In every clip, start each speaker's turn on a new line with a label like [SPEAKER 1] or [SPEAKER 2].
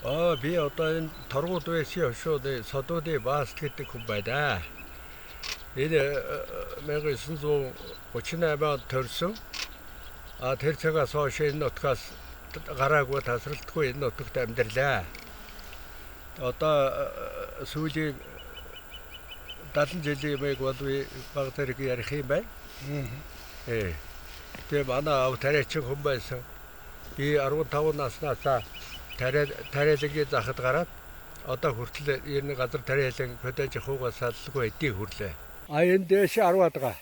[SPEAKER 1] Аа, би одоо энэ торгууд байсан хошууд содуудын бааст гэдэг хүн байна. Энэ 1938 онд төрсөн. А тэр цагаас хойш энэ нутгаас гараагүй, тасралтгүй энэ нутагт амьдралаа. Одоо сүүлийн 70 жилийн юмыг бол би баг зэрэг ярих юм байна. Тэгээ манай аав тариачин хүн байсан. Би 15 наснаасаа тариалангийн захад гараад одоо хүртэл ер нь газар тариалан хөдөөж ахуйгаа саллгүй эдийг хүрлээ. А энэ дээш 10 байгаа.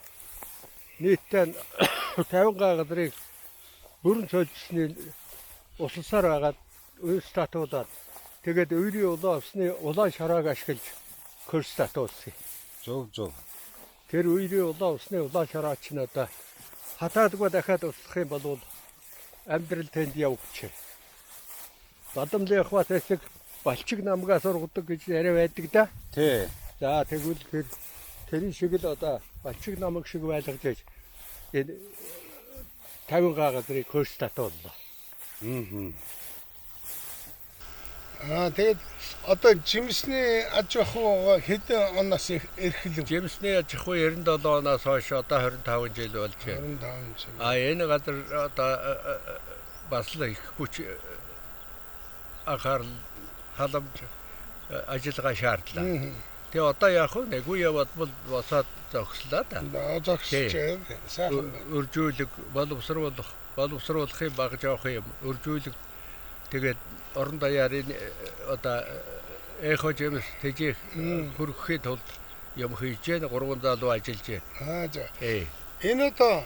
[SPEAKER 1] Нийтдээ 50 га газрыг бүрэн цөлжсөний усласаар байгаад уйс татуулаад, тэгээд үерийн улаан усны улаан шарааг ашиглаж курс татуулсан.
[SPEAKER 2] Зөв, зөв.
[SPEAKER 1] Тэр үерийн улаан усны улаан шараа чинь одоо хатаадгүй дахиад услах юм бол амьдрал тэнд явагч. Бадамлын ахват хэсэг балчиг намгаас ургадаг гэж яриа байдаг да.
[SPEAKER 2] Тий.
[SPEAKER 1] За, тэгвэл тэрэн шиг л одоо балчиг намаг шиг байлгаж ээж энэ 50 га газрыг курс татууллаа.
[SPEAKER 3] Аа, тэгээд одоо жимсний аж ахуйгаа хэдэн оноос эрхлэв?
[SPEAKER 1] Жимсний аж ахуй 97 оноос хойш одоо 25 жил болж байна.
[SPEAKER 3] 25 жил.
[SPEAKER 1] А энэ газар одоо бас л их хүч, анхаарал, халамж, ажиллагаа шаардлаа. Тэгээ одоо яах вэ? Нэг үе яваад бол босоод зогслоо да.
[SPEAKER 3] Зогсож байна. Сайхан байна.
[SPEAKER 1] Өржүүлэг, боловсруулахын баг жоох юм. Өржүүлэг, тэгээд орон даяар энэ одоо эхо жимс тэжээх хүргэхийн тулд юм хийж гэн, гурван залуу ажиллаж байна.
[SPEAKER 3] Аа, за.
[SPEAKER 1] Ээ.
[SPEAKER 3] Энэ одоо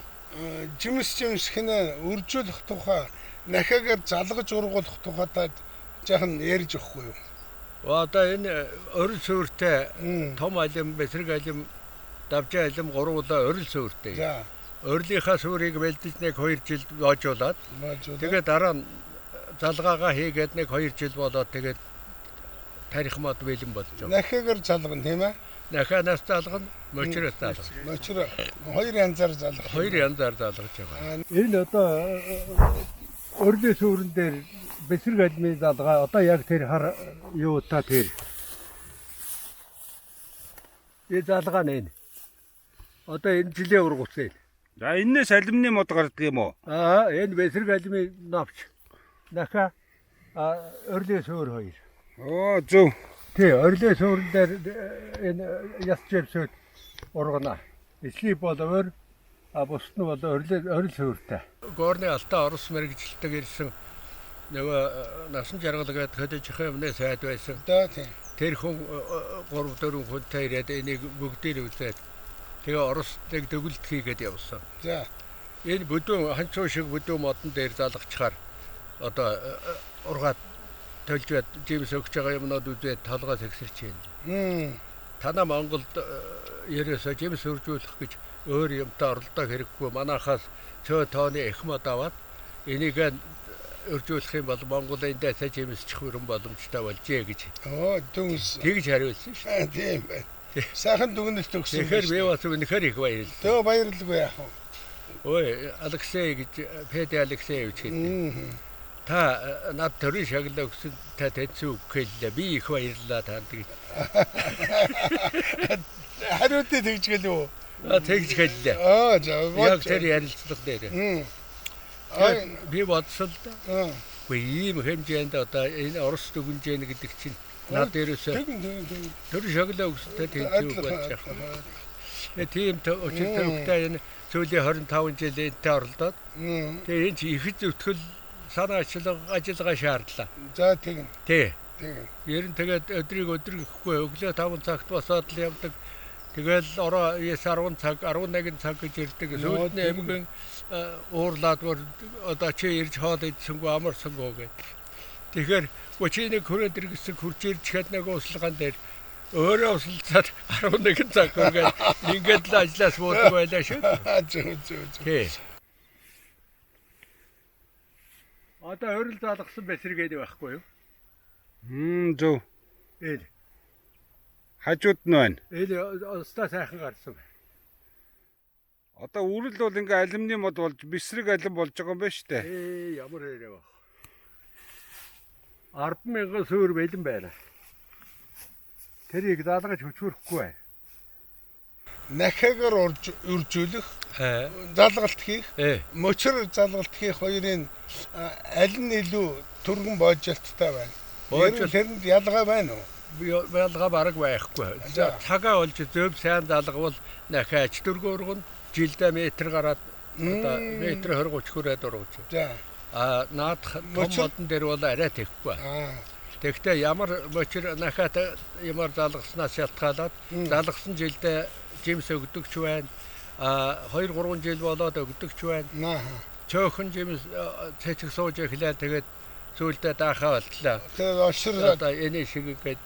[SPEAKER 3] жимс хинэ өржүүлэх тухай, нахиагаар залгаж ургуулах тухай та жаахан ярьж өгөхгүй юу?
[SPEAKER 1] Одоо энэ орил суурьтай том алим, бэсрэг алим, давжаа алим гурвуулаа орил суурьтай. Орилынхаа суурийг бэлдэж нэг 2 жил боожуулад тэгээд дараа нь залгаагаа хийгээд нэг 2 жил болоод тэгээд тарих мод бэлэн болж байгаа.
[SPEAKER 3] Нахиагаар залгана, тийм ээ?
[SPEAKER 1] Нахианаас залгана, мочроос залгана.
[SPEAKER 3] Мочро хоёр янзаар залгах.
[SPEAKER 1] Хоёр янзаар залгаж байгаа. Энэ одоо орилын суурин дээр бэсрэг алимын залгаа одоо яг тэр хар юу та тэр. Энэ залгаа нь энэ. Одоо энэ жилийн ургуулсан.
[SPEAKER 2] За, энээс алюминий мод гардаг юм уу?
[SPEAKER 1] Аа, энэ бэсрэг алимын навч. Нахаа, орилын суур хоёр.
[SPEAKER 2] Оо, зөв.
[SPEAKER 1] Тий, орилын суурин дээр энэ яс жимсүүд ургана. Эслий бол өөр, а бусд нь бол орил сууртай. Горны алтаа Орос мэрэгжилтэг ирсэн нөгөө насан жаргал гэдэг хөдөжих юмны сайд байсан.
[SPEAKER 3] Да, тийм.
[SPEAKER 1] Тэр хүн 3 4 хүнтэй ирээд энийг бүгдийг үзээд тэгээ Орос нэг дүгэлт хийгээд явсан. Энэ бүдүүн ханцуу шиг бүдүүн модон дээр залгачаар одоо ургаад төлжөөд жимс өгч байгаа юмнууд үзээд толгой сэгсэрч байна. Танаа Монголд ерөөсөө жимс хөржүүлэх гэж өөр юмтай оролдох хэрэггүй. Манайхаас цөө тооны их мод аваад энийг өржүүлэх юм бол Монгол эндээсээ жимсчих өрөн боломжтой болжээ гэж.
[SPEAKER 3] Оо, дүнс.
[SPEAKER 1] Тэгж хариулсан шүү.
[SPEAKER 3] Аа, тийм байна. Сайхан дүгнэлт өгсөн.
[SPEAKER 1] Тэгэхээр би бас үнэхээр их баярлалаа.
[SPEAKER 3] Төө баярлалгүй яах вэ?
[SPEAKER 1] Ой, Алексей гэж, Федя Алексеевич гэдэг. Та над төрийн шагналаа өгсөн та тэнцүү өгөх гэлээ. Би их баярлалаа танд гэж.
[SPEAKER 3] Хариутай тэгж гэлөө.
[SPEAKER 1] А, тэгж хэллээ.
[SPEAKER 3] Аа, за.
[SPEAKER 1] Яг тэр ярилцлага дээр. Би бодсон л да. Үгүй, ийм хэмжээнд одоо энэ Орос дүгнжээн гэдэг чинь над дээрээсээ
[SPEAKER 3] Тэгэн, тэгэн, тэгэн.
[SPEAKER 1] төрийн шагналаа өгсөн та тэнцүү болж яах вэ? Тийм учир төвхтэй энэ сүүлийн 25 жил энэтэй оролдоод тэгээ энэ чи их зүтгэл, санаа ажиллагаа шаардлаа.
[SPEAKER 3] За, тэгэн.
[SPEAKER 1] Тий.
[SPEAKER 3] Тэгэн.
[SPEAKER 1] Ер нь тэгээд өдрийг өдөр гэхгүй өглөө 5 цагт босоод л явдаг. Тэгэл ороо 9 10 цаг, 11 цаг гэж ирдэг. Сүүлд нь эмгэн уурлаад бүр одоо чи ирж хоол идсэнгүү, амарсангүй гэх. Тэгэхээр чи нэг хүрээд иргэсэн хурж ирж чад нэг услган дээр өөрөө услалцаад 11 цаг хүргээд ингээд л ажлаас буудаг байлаа шүү.
[SPEAKER 3] Зөв, зөв, зөв.
[SPEAKER 1] Тий. Одоо орил залгасан бэсэргээд байхгүй юу?
[SPEAKER 2] Зөв.
[SPEAKER 1] Энэ.
[SPEAKER 2] Хажууд нь байна.
[SPEAKER 1] Энэ өстой сайхан гарсан.
[SPEAKER 2] Одоо үрэл бол ингээ алюминий мод болж бэсрэг алим болж байгаа юм байна шүү дээ.
[SPEAKER 1] Ээ, ямар хэрэг баг. 10,000 суурь бэлэн байна. Тэрийг залгаж хөчөрөхгүй бай.
[SPEAKER 3] Нахиагаар үржүүлэх, залгалт хийх, мөчөр залгалт хийх хоёрын аль нь илүү түргэн боожилттай байна? Тэрэнд ялгаа байна уу?
[SPEAKER 1] Ялгаа бараг байхгүй. Цагаа олж зөв сайн залгавал нахиач түргэн ургана. Жилдээ метр гараад одоо метр 20 30 хүрээд ургаж.
[SPEAKER 3] За.
[SPEAKER 1] А наадах том модон дээр бол арай тэхгүй. Тэгэхдээ ямар мөчөр нахиат ямар залгаснаас шалтгаалаад залгасан жилдээ жимс өгдөг ч байна. А 2-3 жил болоод өгдөг ч байна. Цөөхөн жимс цэцэг сууж эхлээл тэгээд сүүлдээ даахаа болтлоо.
[SPEAKER 3] Тэгээд олширлаа.
[SPEAKER 1] Одоо энэ шиг гээд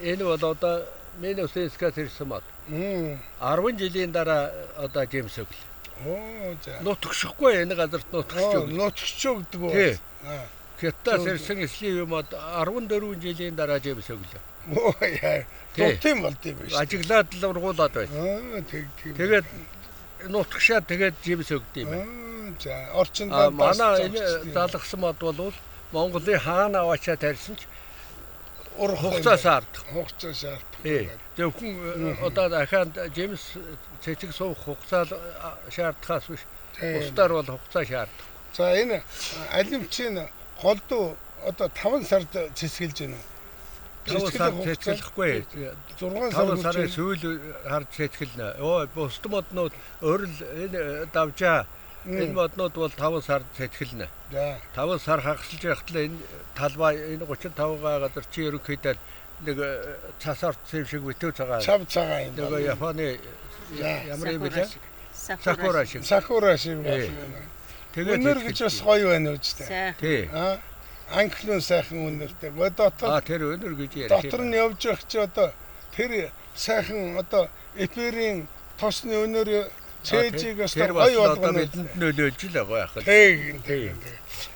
[SPEAKER 1] энэ бол одоо Минусинскаас ирсэн мод. 10 жилийн дараа одоо жимс өглөө.
[SPEAKER 3] Оо за.
[SPEAKER 1] Нутагшихгүй энэ газарт нутагш өглөө.
[SPEAKER 3] Нутагш өгдөг үү?
[SPEAKER 1] Хятадаас ирсэн эслийн юм 14 жилийн дараа жимс өглөө.
[SPEAKER 3] Оо яа. Дутын болд юм биш.
[SPEAKER 1] Ажиглаад л ургуулад байна.
[SPEAKER 3] Аа тэг тэг.
[SPEAKER 1] Тэгээд нутагшаад тэгээд жимс өгд юм байна.
[SPEAKER 3] За орчиндөө
[SPEAKER 1] манай энэ залгасан мод бол Монголын хаана аваачаа тарьсан ч хугацаа шаардах.
[SPEAKER 3] Хугацаа шаардах.
[SPEAKER 1] Зөвхөн одоо дахиад жимс цэцэг суух хугацаа шаардахаас биш. Бусдаар бол хугацаа шаардах.
[SPEAKER 3] За энэ алимчин голдуу одоо 5 сард цэцгэлж байна уу?
[SPEAKER 1] 5 сар цэцгэлэхгүй.
[SPEAKER 3] 6
[SPEAKER 1] сарын сүүл харж цэцгэлнэ. Өө бусд моднууд өрл энэ давжаа энэ моднууд бол 5 сард цэцгэлнэ.
[SPEAKER 3] За
[SPEAKER 1] 5 сар хагасалж байхад л энэ талбай энэ 35 га газар чи ерөнхийдөө нэг цас орцсон юм шиг битүү цагаан.
[SPEAKER 3] Чав цагаан юм.
[SPEAKER 1] Нөгөө Японы ямар юм бэлээ?
[SPEAKER 4] Сакура шиг.
[SPEAKER 3] Сакура шиг байна.
[SPEAKER 1] Тэгээд
[SPEAKER 3] өнөр гэж бас гоё байна үстэй.
[SPEAKER 1] Тий.
[SPEAKER 3] Аа англиун сайхан өнөртэй. Дотор
[SPEAKER 1] аа тэр өнөр гэж ярьж.
[SPEAKER 3] Дотор нь явж явах чи одоо тэр сайхан одоо эперийн тосны өнөр цээжийг бас гоё болгоно.
[SPEAKER 1] Бидэнд нөлөөлж л байгаа яах вэ?
[SPEAKER 3] Тий.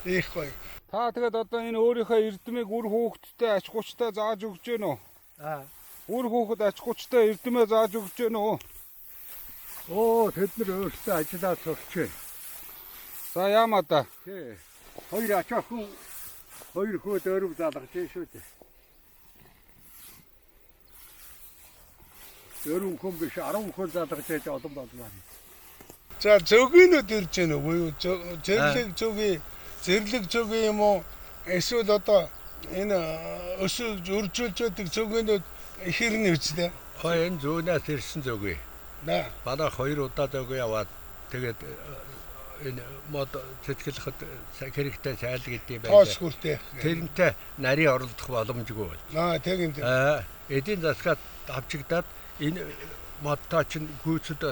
[SPEAKER 3] Их гоё.
[SPEAKER 2] Та тэгээд одоо энэ өөрийнхөө эрдмийг үр хүүхэдтэй ач гучтай зааж өгч гэнэ үү?
[SPEAKER 1] Аа.
[SPEAKER 2] Үр хүүхэд ач гучтай эрдмээ зааж өгч гэнэ үү?
[SPEAKER 1] Оо тэд нар өөрсдөө ажиллаад сурч байна.
[SPEAKER 2] За яамаа да.
[SPEAKER 1] Тий. Хоёр ач охин хоёр хөө дөрөв залгаж шүү дээ. Дөрөв хүн биш 10 хүн залгаж байж олон болмоор.
[SPEAKER 3] За зөөгийнүүд ирж байна уу юу? Зэрлэг зөгийн юм уу? Эсвэл одоо энэ өсөж өржүүлж байдаг зөөгийнүүд их ирнэ үстэй.
[SPEAKER 1] Хоо энэ зөөнөөс ирсэн зөөгий.
[SPEAKER 3] Да.
[SPEAKER 1] Манай хоёр удаа зөөгий яваад тэгээд энэ мод цэцгэлэхэд хэрэгтэй цайл гэдэг юм байна.
[SPEAKER 3] Тоос хүртэй.
[SPEAKER 1] Тэрнтэй нарийн оролдох боломжгүй бол.
[SPEAKER 3] Аа тэгин тийм.
[SPEAKER 1] Аа эдийн засгаад авчигдаад энэ модтой чинь гүйцэд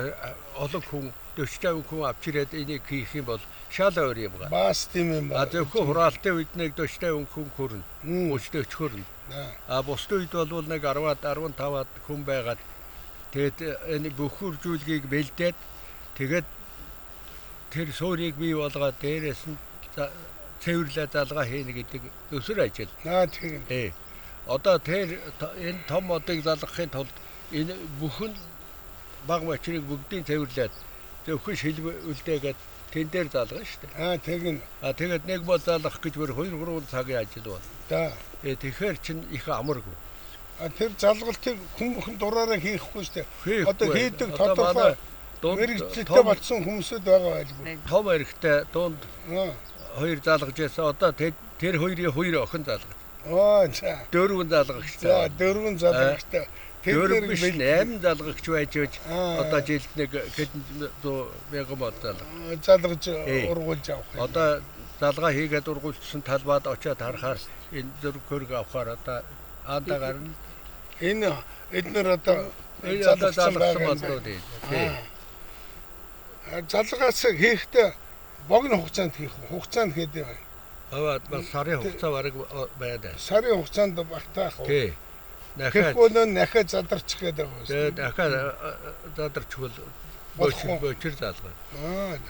[SPEAKER 1] олон хүн 40 50 хүн авч ирээд энийг хийх юм бол шал өөр юм га.
[SPEAKER 3] Бас тийм юм
[SPEAKER 1] байна. А зөвхөн хураалтын үед нэг 40 50 хүн хүрнэ. 30 40 хүрнэ. А бусдын үед бол нэг 10-аад 15-аад хүн байгаад тэгээд энэ бүх үржүүлгийг бэлдээд тэгээд тэр суурийг бий болгоод дээрээс нь цэвэрлээ залгаа хийнэ гэдэг өсөр ажил.
[SPEAKER 3] Аа тийм.
[SPEAKER 1] Тий. Одоо тэр энэ том модыг залгахын тулд энэ бүхэн баг мочрыг бүгдийг цэвэрлээд зөвхөн шилб үлдээгээд тэн дээр залгана шүү дээ.
[SPEAKER 3] Аа тэгнь.
[SPEAKER 1] А тэгээд нэг мод залгах гэж бүр 2 3 цагийн ажил бол.
[SPEAKER 3] Да.
[SPEAKER 1] Тэгэхээр чин их амаргүй.
[SPEAKER 3] А тэр залгалтыг хүн бүхэн дураараа хийхгүй шүү дээ. Одоо хийдэг тодорхой мэргэжилтэй болсон хүмүүсүүд байгаа байлгүй.
[SPEAKER 1] Том эрэгтэй дунд хоёр залгаж байсан. Одоо тэр хоёрын хоёр охин залгаж.
[SPEAKER 3] Аа за.
[SPEAKER 1] Дөрвөн залгагчтай.
[SPEAKER 3] За дөрвөн залгагчтай.
[SPEAKER 1] Тэр биш 8 залгагч байж байж одоо жилд нэг хэдэн 100 мянган мод залгаж.
[SPEAKER 3] Залгаж ургуулж авах юм.
[SPEAKER 1] Одоо залгаа хийгээд ургуулсан талбайд очиад харахаар энэ зөрг хөрг авахаар одоо аандаа гарна.
[SPEAKER 3] Энэ эднэр одоо
[SPEAKER 1] залгасан моднууд юм. Тий.
[SPEAKER 3] Залгаас хийхдээ богино хугацаанд хийх хугацаанд хийдэг байна.
[SPEAKER 1] Аа бас сарын хугацаа бараг байдаг.
[SPEAKER 3] Сарын хугацаанд багтаах уу?
[SPEAKER 1] Тий.
[SPEAKER 3] Тэгэхгүй нөө нахиа задарчих гэдэг байгаа шүү.
[SPEAKER 1] Тэгээд нахиа задарчвал бочир залгаа.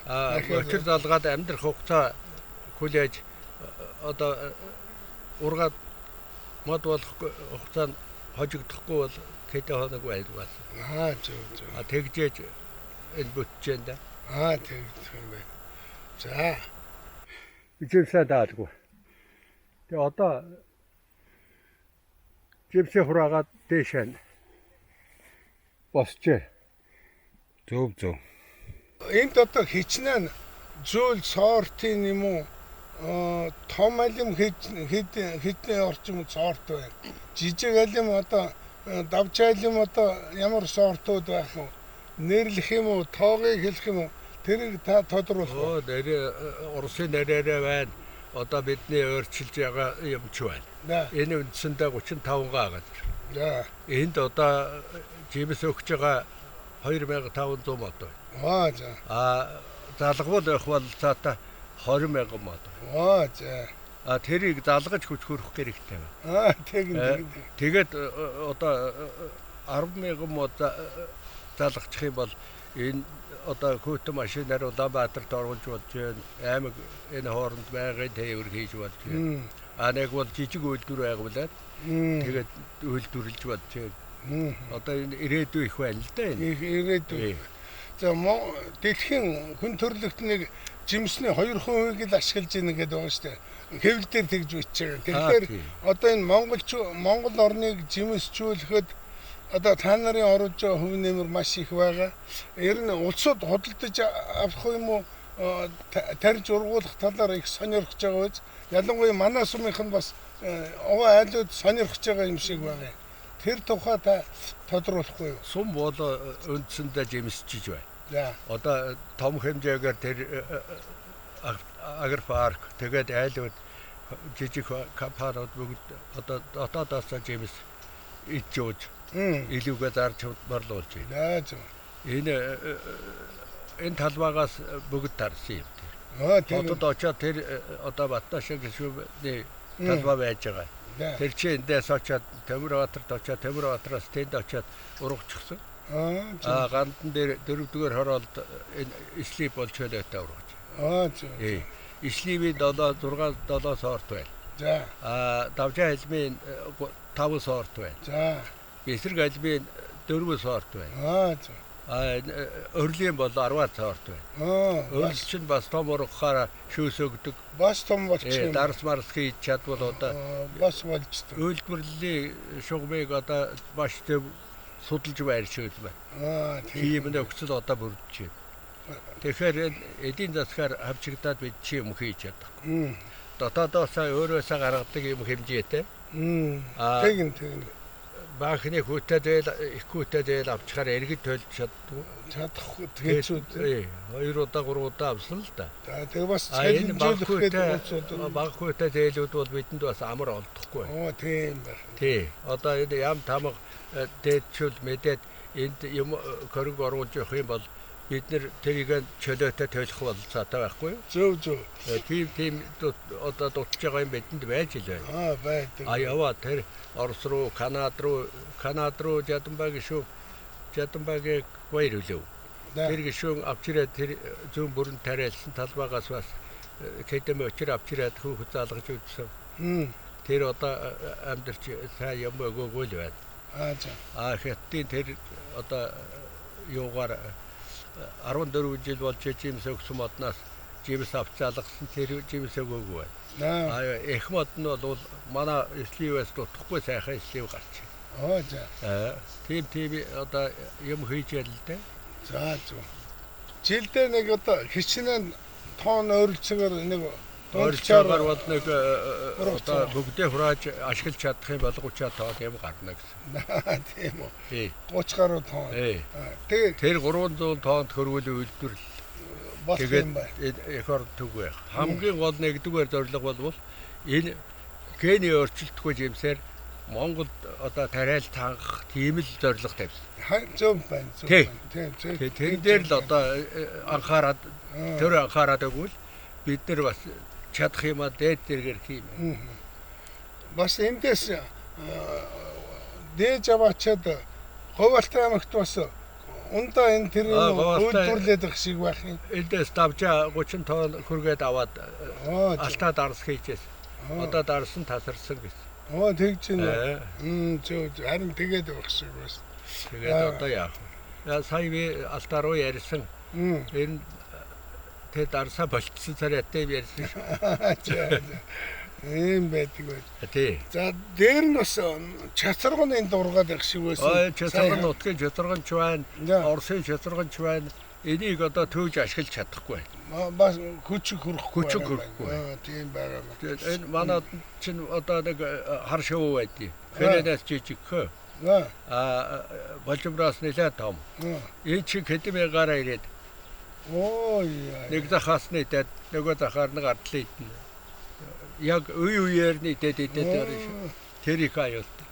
[SPEAKER 1] Аа бочир залгаад амьдрах хугацаа хүлээж одоо ургаад мод болох хугацаа нь хожигдохгүй бол хэдэн хоног байлгаа.
[SPEAKER 3] Аа зөв зөв.
[SPEAKER 1] А тэгжээж энэ бүтчихээн да.
[SPEAKER 3] Аа тэгэх юм байна. За.
[SPEAKER 1] Ижээсээ даалгүй. Тэгээ одоо жимсээ хураагаад дээшээ босчээ.
[SPEAKER 2] Зөв зөв.
[SPEAKER 3] Энд одоо хичнээн зүйл сортын юм уу том алим хэд хэдэн орчим сорт байна. Жижиг алим одоо давч алим одоо ямар сортууд байх вэ? Нэрлэх юм уу, тоогыг хэлэх юм уу? Тэрийг та тодруулах уу?
[SPEAKER 1] Оо нэрээ Оросын нэрээрээ байна. Одоо бидний өөрчилж байгаа юм ч байна. Энэ үндсэндээ 35 га газар.
[SPEAKER 3] За.
[SPEAKER 1] Энд одоо жимс өгч байгаа 2500 мод байна.
[SPEAKER 3] Аа за.
[SPEAKER 1] А залгуул байх бол цаата 20 мянган мод.
[SPEAKER 3] Аа за.
[SPEAKER 1] А тэрийг залгаж хүч хөрөх хэрэгтэй байна.
[SPEAKER 3] Аа тэгин.
[SPEAKER 1] Тэгээд одоо 10 мянган мод залгачих юм бол энэ одоо хүүтэн машинаар Улаанбаатарт оруулж болж байна. Аймаг энэ хооронд байнгын тээвэр хийж болж байна. А нэг бол жижиг үйлдвэр байгуулад тэгээд үйлдвэрлэж болж байна. Одоо энэ ирээдүй их байна л да энэ.
[SPEAKER 3] Ирээдүй. За дэлхийн хүн төрөлхт нэг жимсний 2% л ашиглаж байна гэдэг байгаа шүү дээ. Хэвлэл дээр тэгж бичиж байгаа. Тэгэхээр одоо энэ Монгол орныг жимсчүүлэхэд одоо та нарын оруулж байгаа хувь нэмэр маш их байгаа. Ер нь улсууд худалдаж авах юм уу тарж ургуулах талаар их сонирхож байгаа биз. Ялангуяа манай сумынх нь бас овоо айлууд сонирхож байгаа юм шиг байгаа. Тэр тухай та тодруулахгүй юу?
[SPEAKER 1] Сум бол үндсэндээ жимсчиж байна.
[SPEAKER 3] За.
[SPEAKER 1] Одоо том хэмжээгээр тэр агропарк тэгээд айлууд жижиг компаниуд бүгд одоо дотоодоос жимс идж ууж илүүгээ зарж борлуулж байна.
[SPEAKER 3] За.
[SPEAKER 1] Энэ талбайгаас бүгд тарсан юм.
[SPEAKER 3] Аа тийм.
[SPEAKER 1] Хотод очоод тэр одоо Батташиг гишүүний талбай байж байгаа. Тэр чинь эндээс очоод Тэмүрбаатарт очоод Тэмүрбаатараас тэнд очоод ургажчихсан.
[SPEAKER 3] Аа
[SPEAKER 1] гандан дээр дөрөвдүгээр хороолд энэ слип болж чөлөөтэй ургаж.
[SPEAKER 3] Аа зөв.
[SPEAKER 1] Сливийн 7 6 7 сорт байна.
[SPEAKER 3] За.
[SPEAKER 1] Аа давжаа алмын 5 сорт байна.
[SPEAKER 3] За.
[SPEAKER 1] Бэсрэг алмын 4 сорт байна.
[SPEAKER 3] Аа зөв.
[SPEAKER 1] Аа өрлийн бол 10 сорт байна.
[SPEAKER 3] Аа
[SPEAKER 1] өрл чинь бас том ургахаараа шүүс өгдөг.
[SPEAKER 3] Бас том болчих юм.
[SPEAKER 1] Дарс марс хийж чадвал одоо
[SPEAKER 3] бас болчтой.
[SPEAKER 1] Үйлдвэрлэлийн шугамыг одоо маш зөв судалж байрш байлаа.
[SPEAKER 3] Аа
[SPEAKER 1] тийм нөхцөл одоо бүрдэж байна. Тэгэхээр энэ эдийн засгаар хавчигдаад бид чи юм хийж чадахгүй. Дотоодоосоо өөрөөсөө гаргадаг юм хэмжээтэй.
[SPEAKER 3] Аа тэгин тэгин.
[SPEAKER 1] Банкны хүүтэй зээл, их хүүтэй зээл авчихаар иргэд төлж чаддгүй.
[SPEAKER 3] Чадахгүй хэцүү.
[SPEAKER 1] 2 удаа 3 удаа авсан л да.
[SPEAKER 3] За тэг бас цалинжуулах гэдэг улсууд
[SPEAKER 1] баг хүүтэй зээлүүд бол бидэнд бас амар олдохгүй.
[SPEAKER 3] Оо тийм байх.
[SPEAKER 1] Тий. Одоо энэ ям тамга дээдчүүл мэдээд энд юм хөрөнгө оруулж явах юм бол бид нэр тэрийг чөлөөтэй төлөх бололцоотой байхгүй юу?
[SPEAKER 3] Зөв зөв.
[SPEAKER 1] Тийм одоо дутж байгаа юм бидэнд байж л байна.
[SPEAKER 3] Аа байдаг.
[SPEAKER 1] А яваа тэр Орос руу, Канад руу Жадамбай гişүү Жадамбайгийн баяр үлэв. Тэр гişүүн авч ирээд тэр зүүн бүрэн тариалсан талбайгаас бас кэдэм өчр авч ирээд хүүхэд залгаж үзсэн. Тэр одоо амьдарч сайн юм өгөөгүй л байна.
[SPEAKER 3] Аа за.
[SPEAKER 1] А хятадын тэр одоо юугаар 14 жил болж жимс өгсөн модноос жимс авч залгасан тэр жимс өгөөгүй байна.
[SPEAKER 3] Аа
[SPEAKER 1] эх мод нь бол манай сливээс дутхгүй сайхан слив гарч.
[SPEAKER 3] Аа за.
[SPEAKER 1] Тийм одоо юм хийж ял л дээ.
[SPEAKER 3] За зөв. Жилдээ нэг одоо хичнээн тонн ойролцоогоор нэг
[SPEAKER 1] ойролцоогоор бол нэг одоо бүгдээ хурааж ашиглаж чадах юм бол 30 тонн юм гарна гэсэн.
[SPEAKER 3] Тийм үү.
[SPEAKER 1] Тий.
[SPEAKER 3] 30 гаруй тонн.
[SPEAKER 1] Тэгээ тэр 300 тоннд хөрвөл үйлдвэрлэл
[SPEAKER 3] болох юм байна.
[SPEAKER 1] Эх орон төг байх. Хамгийн гол нэгдүгээр зорилго бол энэ гений өөрчлөлтгүй жимсээр Монголд одоо тариал тангах тийм л зорилго тавьсан.
[SPEAKER 3] Зөв байна. Зөв байна. Тийм.
[SPEAKER 1] Тэрэн дээр л одоо анхаарад тэр анхаарад өгвөл бид нар бас чадах юм а дээд зэрэгээр хийм.
[SPEAKER 3] Бас эндээс дээж аваачаад Говьалтай аймагт бас ундаа энэ тэр үйлдвэрлээд байх шиг байх юм.
[SPEAKER 1] Эндээс давжаа 30 тонн хүргээд аваад алтаа дарс хийжээс. Одоо дарсан тасарсан гэсэн.
[SPEAKER 3] Оо тэгж байна. Зөв харин тэгээд байх шиг бас.
[SPEAKER 1] Тэгээд одоо яах вэ? Сая би алтаа руу ярьсан. Энэ тэр дарсаа болцсон царайтай ярьсан шүү.
[SPEAKER 3] Ийм байдаг байж.
[SPEAKER 1] Тий.
[SPEAKER 3] За дээр нь бас чацарган энэ дургаад их шиг байсан.
[SPEAKER 1] Ой, чацарган нутгийн чацарган ч байна. Оросын чацарган ч байна. Энийг одоо төөж ашиглаж чадахгүй
[SPEAKER 3] байна. Бас хүчиг хөрөхгүй.
[SPEAKER 1] Хүчиг хөрөхгүй.
[SPEAKER 3] Тийм байгаа юм.
[SPEAKER 1] Энэ манай чинь одоо нэг хар шувуу байдیں۔ Хэрэнээс жижиг хөө. Аа болжимроос нэлээд том. Энэ чинь хэдэн мянгаараа ирээд.
[SPEAKER 3] Оо.
[SPEAKER 1] Нэг захаас нь идээд нөгөө захаар нь гардлаа идэнэ. Яг үе үеэр нь идээд идээд орно шүү. Тэр их аюултай.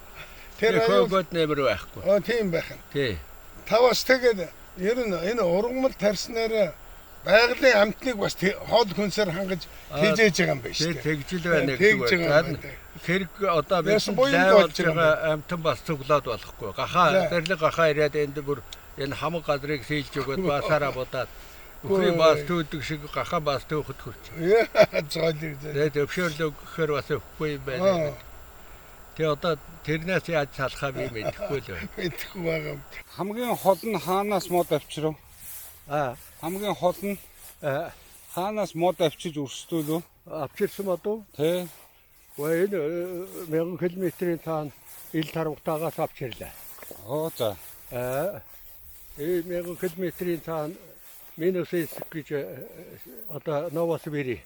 [SPEAKER 1] Тэр хөөгд нэмэр байхгүй.
[SPEAKER 3] Аа тийм байх нь.
[SPEAKER 1] Тий.
[SPEAKER 3] Та бас тэгээд ер нь энэ ургамал тарьснаар байгалийн амьтныг бас хоол хүнсээр хангаж тэжээж байгаа юм байна шүү
[SPEAKER 1] дээ. Тэгжил байна гэдэг. Хэрэг одоо бид болж байгаа амьтан бас цуглаад болохгүй. Гахаа зэрлэг гахаа ирээд энд бүр энэ хамаг газрыг сийлж өгөөд баасаараа будаад үхрийн баас төөдөг шиг гахаа баас төөхөд хүрч.
[SPEAKER 3] Зоолыг.
[SPEAKER 1] Тэгээд өвшөөрлөө гэхээр бас өгөхгүй юм байна. Тэгээ одоо тэрнээс яаж салахаа би мэдэхгүй л байна.
[SPEAKER 3] Мэдэхгүй байгаа юм.
[SPEAKER 2] Хамгийн хол нь хаанаас мод авчирв?
[SPEAKER 1] Аа,
[SPEAKER 2] хамгийн хол нь хаанаас мод авчиж өрсөлдөөлөө?
[SPEAKER 1] Авчирсан мод уу?
[SPEAKER 2] Тий.
[SPEAKER 1] Өө энэ 1000 км-ийн цаана ил тарвагтаагаас авчирлаа.
[SPEAKER 2] Оо за.
[SPEAKER 1] Аа, энэ 1000 км-ийн цаана минус 9 гэж одоо Новосибири.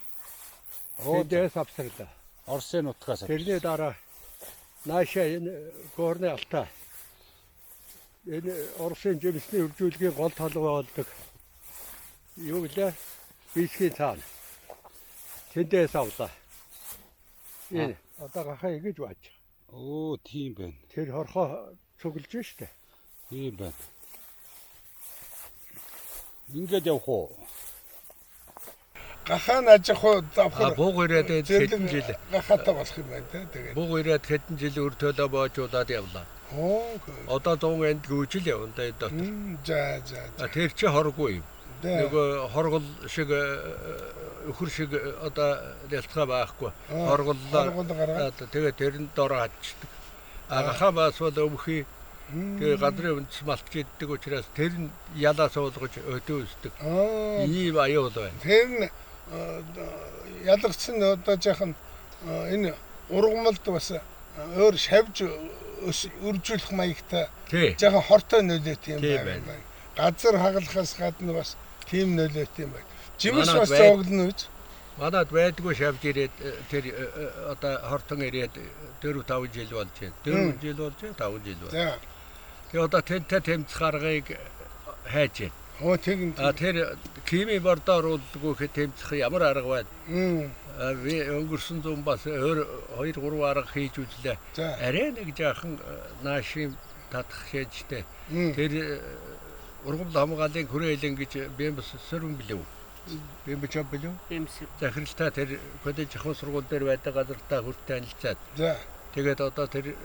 [SPEAKER 1] Тэндээс авчирлаа.
[SPEAKER 2] Оросын нутгаас.
[SPEAKER 1] Тэрний дараа наашаа энэ горны алтай. Энэ Оросын жимсний үржүүлгийн гол толгой болдог. Юу гэлээ? Бийсгийн цаана. Тэндээс авлаа. Энэ одоо гахаа ингэж бааж.
[SPEAKER 2] Өө тийм байна.
[SPEAKER 1] Тэр хорхоо цуглаж штэ.
[SPEAKER 2] Тийм байна. Ингээд явах уу?
[SPEAKER 3] Гахаа аж ахуй давхар.
[SPEAKER 1] Буг ирээд хэдэн жил
[SPEAKER 3] гахаатай болох юм байна те. Тэгээд.
[SPEAKER 1] Буг ирээд хэдэн жил өр төлөө боожуулаад явлаа.
[SPEAKER 3] Оо.
[SPEAKER 1] Одоо 100 энд гүйжил явна да энэ дотор.
[SPEAKER 3] За за.
[SPEAKER 1] Тэр чи хоргүй юм. Нөгөө хоргол шиг өхөр шиг одоо ялцгаа байхгүй. Хорголлоо. Тэгээд тэр нь дор хатчихдаг. А гахаа бас бол өвхий. Тэгээ газрын үндэс малтж иддэг учраас тэр нь ялаа суулгаж өдөө өсдөг. Ийм аюул байна.
[SPEAKER 3] Тэр нь ялгцсан одоо жаахан энэ ургамалд бас өөр шавж үржүүлэх маягтай жаахан хортой нөлөөтэй юм байна. Газар хагалахаас гадна бас тийм нөлөөтэй юм байна. Жимс бас зооглоно гэж.
[SPEAKER 1] Манад байдгүй шавж ирээд тэр одоо хортон ирээд 4 5 жил болж байна. 4 жил болж байна, 5 жил байна. Тэгээ одоо тэнтэй тэмцэх аргыг хайж байна.
[SPEAKER 3] Оо тэгнь.
[SPEAKER 1] А тэр хими бордоо оруулдаггүй гэхэд тэмцэх ямар арга байна? Би өнгөрсөн зүүн бас өөр 2 3 арга хийж үзлээ. Арай нэг жаахан наашийн татах шээжтэй. Тэр ургамал хамгааллын хүрээлэн гэж бэмс сөрвөн билүү? Бэмбэж билүү?
[SPEAKER 4] Бэмс.
[SPEAKER 1] Захиралтай тэр коллеж ахуйн сургууль дээр байдаг газартаа хүрт танилцаад.
[SPEAKER 3] За.
[SPEAKER 1] Тэгээд одоо тэр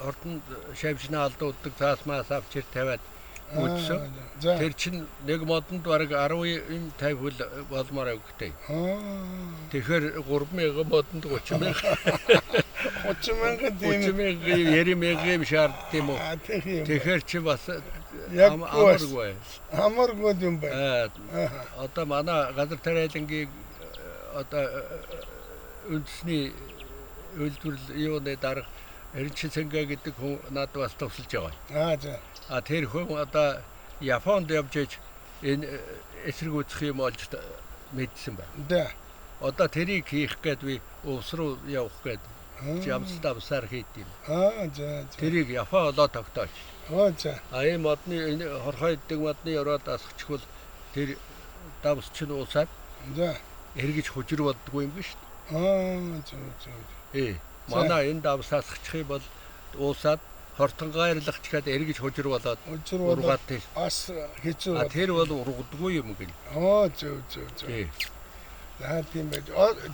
[SPEAKER 1] хордонд шавжнаа алдуулдаг цаас маас авчир тавиад үзсэн. Тэр чинь нэг модонд бараг 10 юм 50 хөл болмоор өгдөг. Тэгэхээр 3000 модонд 30 мянга.
[SPEAKER 3] 30 мянган тийм.
[SPEAKER 1] 30 мянган 90 мянган юм шаарддаг юм уу? Тэгэхээр чи бас амаргүй.
[SPEAKER 3] Амаргүй юм байна.
[SPEAKER 1] Одоо манай газар тариалангийн одоо үндэсний үйлдвэрлэл юуны дарга Эрчимсэнгэ гэдэг хүн надад бас тусалж байгаа.
[SPEAKER 3] Аа за.
[SPEAKER 1] А тэр хүн одоо Японд явж иж энэ эсрэг үүсэх юм олж мэдсэн байна.
[SPEAKER 3] Да.
[SPEAKER 1] Одоо тэрийг хийх гээд би увс руу явах гээд жамс давсаар хийд юм.
[SPEAKER 3] Аа за.
[SPEAKER 1] Тэрийг Япон олоо тогтоож.
[SPEAKER 3] Аа за.
[SPEAKER 1] А энэ модны энэ хорхой иддэг модны ороод асгачихвал тэр давс чинь уусаад
[SPEAKER 3] за
[SPEAKER 1] эргэж хужир болдгоо юм биш үү?
[SPEAKER 3] Аа зөв зөв.
[SPEAKER 1] Ээ. Манай энэ давс асгачих юм бол уусаад хортон гайрлагчхад эргэж хужир болоод ургаад тийш.
[SPEAKER 3] Бас хэцүү.
[SPEAKER 1] А тэр бол ургадгүй юм гин.
[SPEAKER 3] Аа зөв зөв зөв. За тийм байж.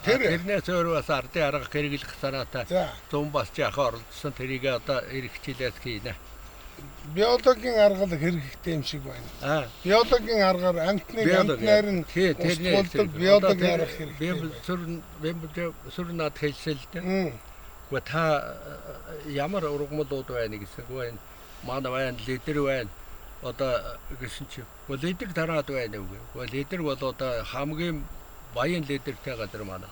[SPEAKER 3] Тэр
[SPEAKER 1] тэрнээс өөр бас ардын арга хэрэглэх санаатай. Зүүн бас жаахан оролцсон тэрийг одоо ирэх хичээлээс хийнэ.
[SPEAKER 3] Биологийн арга хэрэгтэй юм шиг байна.
[SPEAKER 1] Аа.
[SPEAKER 3] Биологийн аргаар амьтныг амьтнаар нь устгуулдаг биологийн арга хэрэгтэй.
[SPEAKER 1] Би сүр над хэлсэн л дээ. Гэхдээ та ямар ургамлууд байна гэсэн. Гэхдээ энэ манай байна, лидер байна. Одоо гэсэн чи. Гэхдээ лидер тараад байна үгүй. Гэхдээ лидер бол одоо хамгийн баян лидертэй газар манай.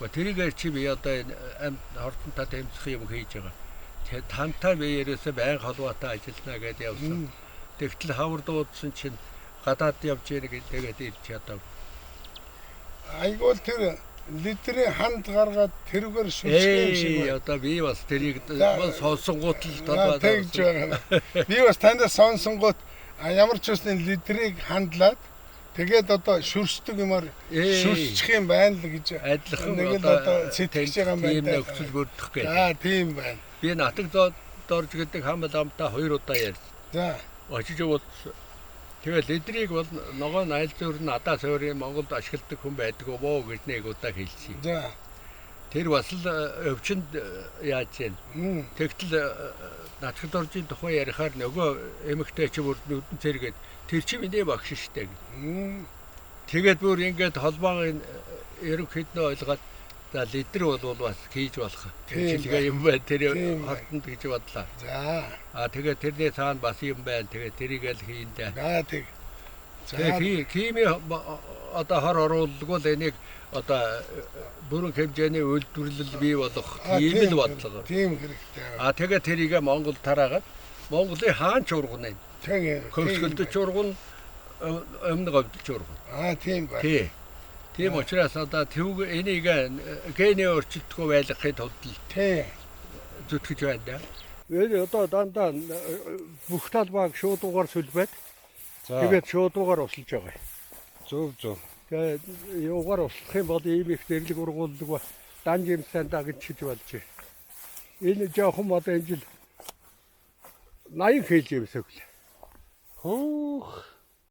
[SPEAKER 1] Тэрийгээр чи би одоо энэ хордонтой тэмцэх юм хийж байгаа. Тантай би ерөөсөө байнга холбоотой ажиллана гэдээ явсан. Тэгтэл хавар дуудсан чинь гадаад явж яах гэдэг тэгээд ирж чадав.
[SPEAKER 3] Айгуул тэр литрийн ханд гаргаад тэрүүгээр шүрших юм шиг байна.
[SPEAKER 1] Одоо би бас тэрийг сонсонгуут л
[SPEAKER 3] толгой тэгж байгаа. Би бас танаас сонсонгуут ямар ч үсний литрийг хандлаад тэгээд одоо шүршдэг юмар шүршчих юм байна л гэж
[SPEAKER 1] адилхан
[SPEAKER 3] нэг л одоо сэтгэж байгаа юм байна.
[SPEAKER 1] Тийм нөхцөл бүрдэх гэж.
[SPEAKER 3] За тийм байна.
[SPEAKER 1] Би Натаг Дорж гэдэг хам ламтай 2 удаа ярьсан.
[SPEAKER 3] За
[SPEAKER 1] очиж уулзсан. Тэгээд лидрийг бол ногоон айл зөөр нь надаа суурийн Монголд ашигладаг хүн байдаг уу гэж нэг удаа хэлсэн.
[SPEAKER 3] За
[SPEAKER 1] тэр бас л өвчнөд яаж юм. Тэгтэл Натаг Доржийн тухай ярихаар нөгөө эмэгтэй чи бүр нүдэн цэргээд тэр чи миний багш штэ гэж. Тэгээд бүр ингээд холбоогийн ерөнхийдөө ойлгоод за лидер бол бас хийж болох чилгээ юм байна тэр хортонд гэж бодлоо.
[SPEAKER 3] За.
[SPEAKER 1] А тэгээд тэрний цаана бас юм байна. Тэгээд тэрийг л хийн дээ.
[SPEAKER 3] За тэг.
[SPEAKER 1] За хими одоо хор оруулалгүй л энийг одоо бүрэн хэмжээний үйлдвэрлэл бий болох тийм л бодлого.
[SPEAKER 3] Тийм хэрэгтэй.
[SPEAKER 1] А тэгээд тэрийг Монгол тараагаад Монголын хаан ч ургана.
[SPEAKER 3] Тийм.
[SPEAKER 1] Хөвсгөлдөж ургана, өмнө говьдож ургана.
[SPEAKER 3] А тийм байна.
[SPEAKER 1] Тий. Тийм учраас одоо тэвг энийг гений өөрчлөлтгүй байлгахын тулд
[SPEAKER 3] тий
[SPEAKER 1] зүтгэж байна да. Энэ одоо дандаа бүх талбайг шуудуугаар сүлбээд тэгээд шуудуугаар услаж байгаа.
[SPEAKER 2] Зөв зөв.
[SPEAKER 1] Тэгээд юугаар услах юм бол ийм их дэрлэг ургуулдаг дан жимсэн дагж болж. Энэ жоохон одоо энэ жил 80 кг юмсаг л.
[SPEAKER 2] Хөөх.